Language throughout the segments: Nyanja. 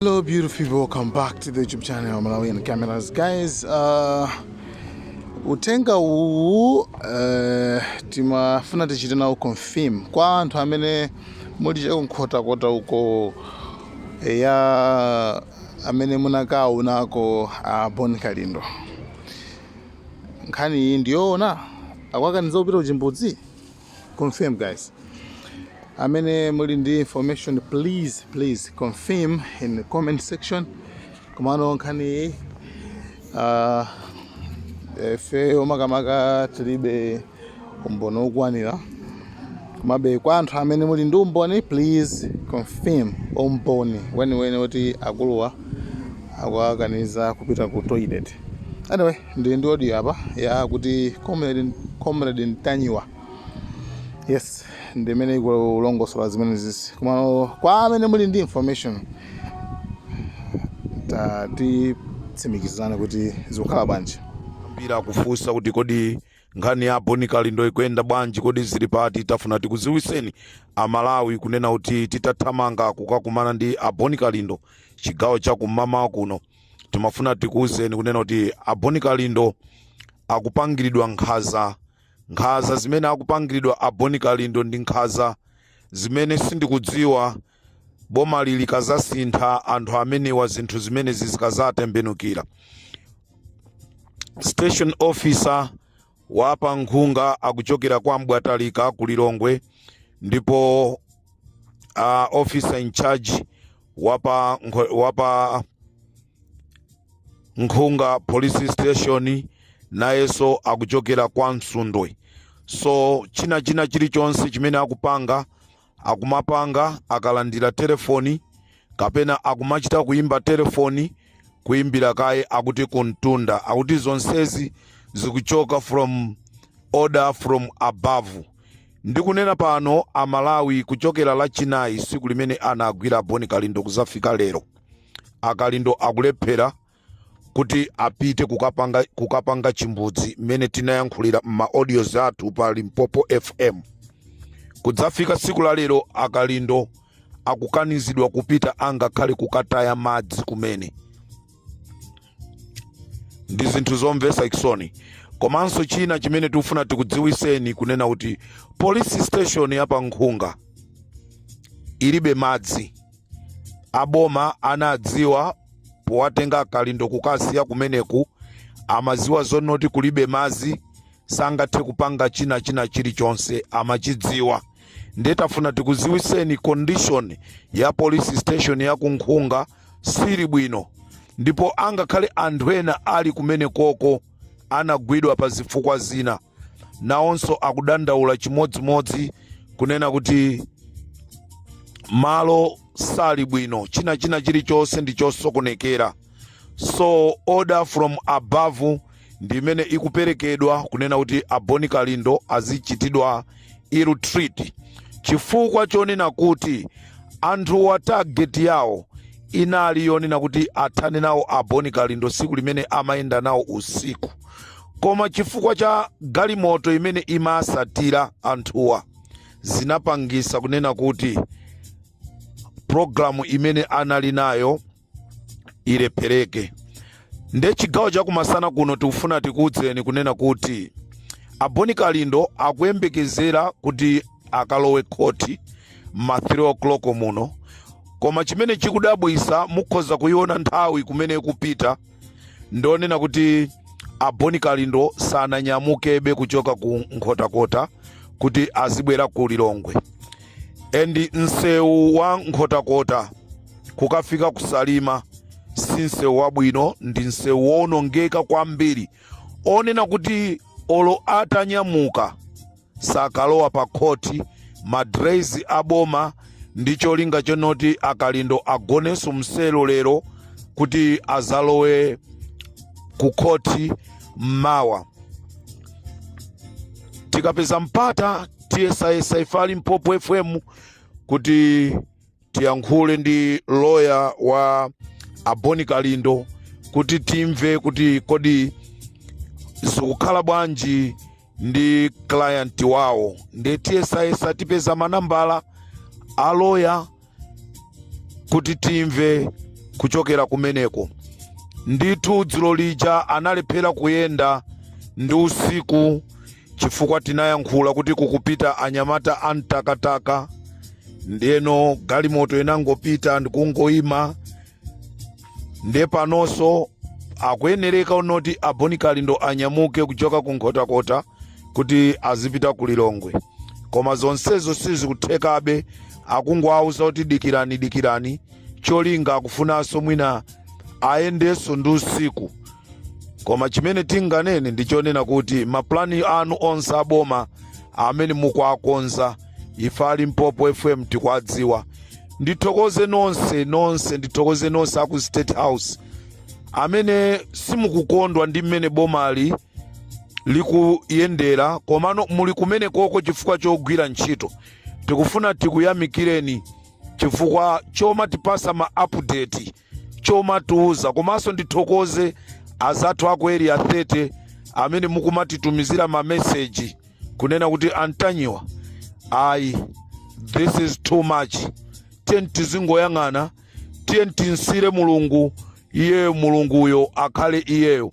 Hello, beautiful people. Welcome back to the YouTube channel Malawian Cameras. Guys, uthenga uwu timafuna tichite nawo confirm kwa anthu amene muli chakunkhotakota uko ya amene munakaonako a Bon Kalindo. Nkhani iyi ndiyoona, akwakaniza kupita kuchimbudzi. Confirm, guys. Amene muli ndi information, please, please confirm in the comment section. Komano nkhani iyi, ife omakamaka tilibe umboni okwanira, komabe kwa anthu amene muli ndi umboni, please confirm umboni weniweni kuti akuluwa akuakaniza kupita ku toilet. Anyway, ndili ndi audio apa ya kuti Comrade Ntanyiwa. Yes, ndimene ikulongosola zimene zizi. Koma kwa amene muli ndi information, tatitsimikizirani kuti zikukhala bwanji. Ambiri akufunsa kuti kodi nkhani ya Boni Kalindo ikuyenda bwanji? Kodi zili pati? Tafuna tikuziwiseni Amalawi kunena kuti titathamanga kukakumana ndi Aboni Kalindo chigawo cha kummawa kuno, timafuna tikuwuzeni kunena kuti Aboni Kalindo akupangiridwa nkhaza. Nkhaza zimene akupangiridwa Aboni Kalindo ndi nkhaza zimene sindikudziwa boma lili kazasintha, anthu amenewa zinthu zimenezi zikazatembenukira. Station officer wapa Nkhunga akuchokera kwa Mbwatalika ku Lilongwe, ndipo officer in charge wapa Nkhunga Police Station nayenso akuchokera kwa Msundwe. So china chilichonse chimene akupanga, akumapanga akalandira telefoni kapena akumachita kuimba telefoni, kuimbira kaye akuti kuntunda, akuti zonsezi zikuchoka from order from above. Ndikunena pano, Amalawi, kuchokera Lachinayi, siku limene anagwira Boni Kalindo, kuzafika lero, Akalindo akulephera kuti apite kukapanga chimbudzi mmene tinayankhulira m'ma audios athu pa Limpopo FM. Kudzafika tsiku la lero, Akalindo akukanizidwa kupita angakhale kukataya madzi kumene. Ndi zinthu zomvetsa chisoni. Komanso china chimene tikufuna tikudziwiseni kunena kuti police station ya Pankhunga ilibe madzi. Aboma anadziwa powatenga Akalindo kukasiya kumeneku, amaziwa zonoti kulibe madzi, sangathe kupanga china chilichonse, amachidziwa. Ndiye tafuna tikuziwiseni condition ya police station ya Kunkhunga sili bwino, ndipo angakhale anthu ena ali kumene koko anagwidwa pa zifukwa zina, nawonso akudandaula chimodzimodzi kunena kuti malo sali bwino, china chilichonse ndi chosokonekera. So order from above ndi imene ikuperekedwa kunena kuti Aboni Kalindo azichitidwa ill treat, chifukwa chonena kuti anthuwa target yawo inali yonena kuti athane nawo Aboni Kalindo siku limene amayenda nawo usiku. Koma chifukwa cha galimoto imene imasatira anthuwa, zinapangisa kunena kuti programu imene anali nayo ilephereke. Nde chigawo chakumasana kuno tikufuna tikuwuzeni kunena kuti Aboni Kalindo akuyembekezera kuti akalowe khoti ma 3 o'clock muno. Koma chimene chikudabwisa, mukhoza kuiona nthawi kumene ikupita, ndonena kuti Aboni Kalindo sananyamukebe kuchoka ku Nkhotakota kuti azibwera ku Lilongwe. And msewu wa Nkhotakota kukafika kuSalima si msewu wabwino, ndi msewu wowonongeka kwambiri, onena kuti olo atanyamuka sakalowa pa khoti. Madrezi aboma ndi cholinga chonoti Akalindo agonenso mselo lero kuti azalowe ku khoti mmawa. Tikapeza mpata, tiyesayesa ife Limpopo FM kuti tiyankhule ndi loya wa Aboni Kalindo kuti timve kuti kodi zikukhala bwanji ndi client wawo. Ndi tiyesayesa tipeza manambala a loya kuti timve Kuchokera kumeneko ndithu, dzulo lija analephera kuyenda ndi usiku chifukwa tinayankhula kuti kukupita anyamata a mtakataka. Ndiyeno galimoto inangopita ndikungoyima. Ndiye panonso akuyenereka unoti a Bon Kalindo anyamuke kuchoka ku Nkhotakota kuti azipita ku Lilongwe, koma zonsezo sizikuthekabe. Akungowauza kuti dikirani, dikirani. Cholinga akufunanso mwina ayendenso ndi usiku. Koma chimene tinganene ndichonena kuti mapulani anu onse aboma amene mukuakonza, ife a Limpopo FM tikuadziwa. Ndithokoze nonse, nonse, ndithokoze nonse aku State House amene simukukondwa ndi mmene bomali likuyendera, komano muli kumene koko chifukwa chogwira ntchito. Tikufuna tikuyamikireni chifukwa chomatipasa ma update, chomatiuza. Komanso ndithokoze azathu aku Area 30 amene mukumatitumizira ma message kunena kuti, "Antanyiwa, ayi, this is too much. Tiye tizingoyang'ana, tiye tinsire Mulungu, iyeyo Mulunguyo akhale iyeyo."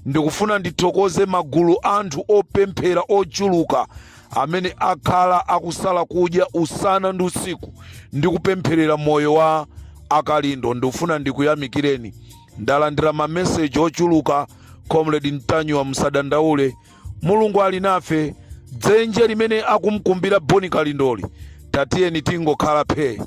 Ndikufuna ndithokoze magulu anthu opemphera ochuluka amene akhala akusala kudya usana ndi usiku ndi kupempherera moyo wa Akalindo. Ndikufuna ndikuyamikireni. Ndalandira mameseji ochuluka: "Comrade Ntanyiwa, musadandaule, Mulungu ali nafe. Dzenje limene akumkumbira Boni Kalindoli, tatiyeni tingokhala phe."